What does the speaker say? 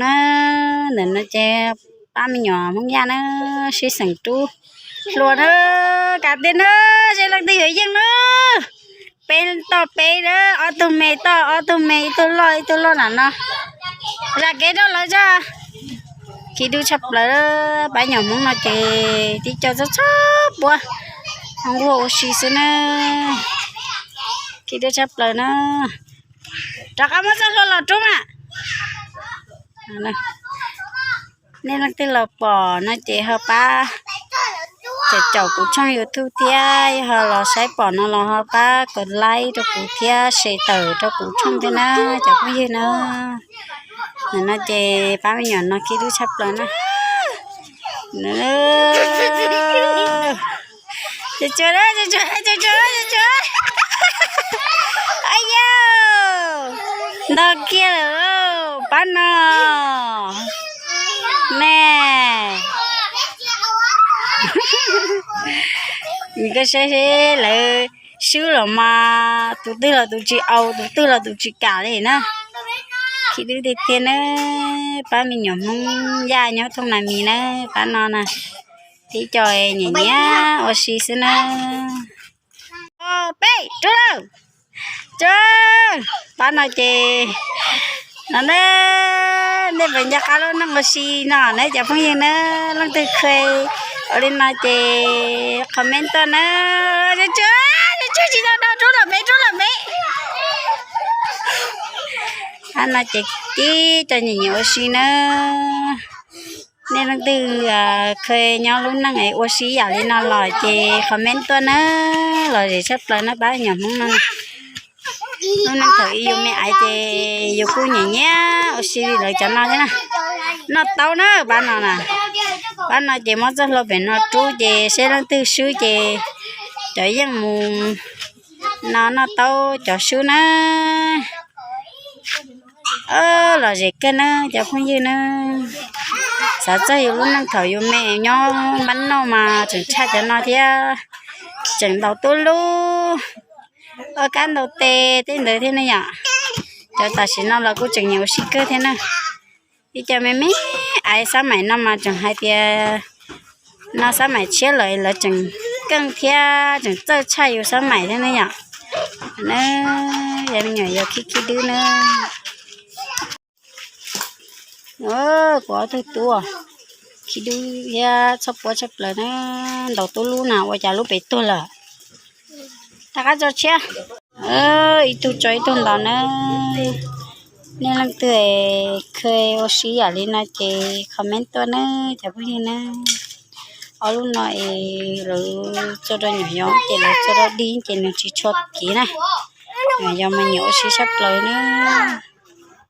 Na, ntawm no ces pab me nyuam Hmoob Yaj na, sib xeem rub hlua na, kav tiag na, seb leej twg yuav yeej na. Peb toj peb na, ob tug me toj ob tug me, ib tug loj ib tug loj nram no. Zam kev rau lawv tso. Khib dub tshaj plaws, pab me nyuam Hmoob no ces tib co txob txob puab, nquag ua si xwb na. Khib dub tshaj plaws na. Rov qab muab txoj hlua los rub mas. Nej leej twg los pom no ces ho pab caum caum kuv tshooj YouTube thiab, yog ho los saib pom no los ho pab kom like rau kuv thiab share tawm rau kuv tshooj thiab na, cov phooj ywg na. Ntawm no ces pab me nyuam no khib dub tshaj plaws na. Ab yau, ntog kiag lawm pab no. Ne, koj saib seb lawv swb los mas tus twg los tus tsis au, tus twg los tus tsis kam li na. Khib dub tiag tiag na, pab me nyuam Hmoob Yaj nyob Thooj Nas Mis na, pab no na. Tib co nyiam nyiam ua si xwb na. Peb rub lawm. Pab no ces no na, nej puas nco qab lub neej ua si no na cov phooj ywg na, leej twg kheev ua li no ces comment tuaj na. Tsis tau dhau, rub lawm me, rub lawm me. Pab no ces tib co nyiam nyiam ua si na. Nej leej twg kheev nyob lub neej es ua si yam li no los ces comment tuaj na, lom zem tshaj plaws na pab nyuam Hmoob no. Lub neej thaum ub yus me aiv ces yus kuj nyiam nyiam ua si li lawv cov no thiab na. Noj taub na pab no na, pab no ces muab txoj hlua pem no rub ces seb leej twg swb ces cov yeej mus no noj taub cov swb na. Lom zem kawg na cov phooj ywg na. Xav txog yus lub neej thaum yus me nyob npab noj mas tseem tshaj cov no thiab, tseem ntaus tub lub, ua kab ntaus tes tej ntawd thiab ne yom. Cov tam sim no los kuj tseem nyiam ua si kawg thiab na. Ib co me me aiv xab maim no mas tseem hais tias no xab maim tshiab lawm lawv tseem keej thiab tseem txawj tshaj yus xab maim thiab ne yom. Na, yog me nyuam yaus khib khib dub na. Kuv ob tug tub khib dub thiab txhob puab tshaj plaws na, ntaus tub lub na ua cas lub pem tuag lawm. Rov qab tso tshiab. Ib tug tso ib tug ntaus na. Nej leej twg kheev ua si yam li no ces comment tuaj na cov phooj ywg na. Ob lub no es lawv txua rau nyuam yaus ces lawv txua rau dig ces nws tsis tshua kiv na. Nyuam yaus mas nyiam ua si tshaj plaws na.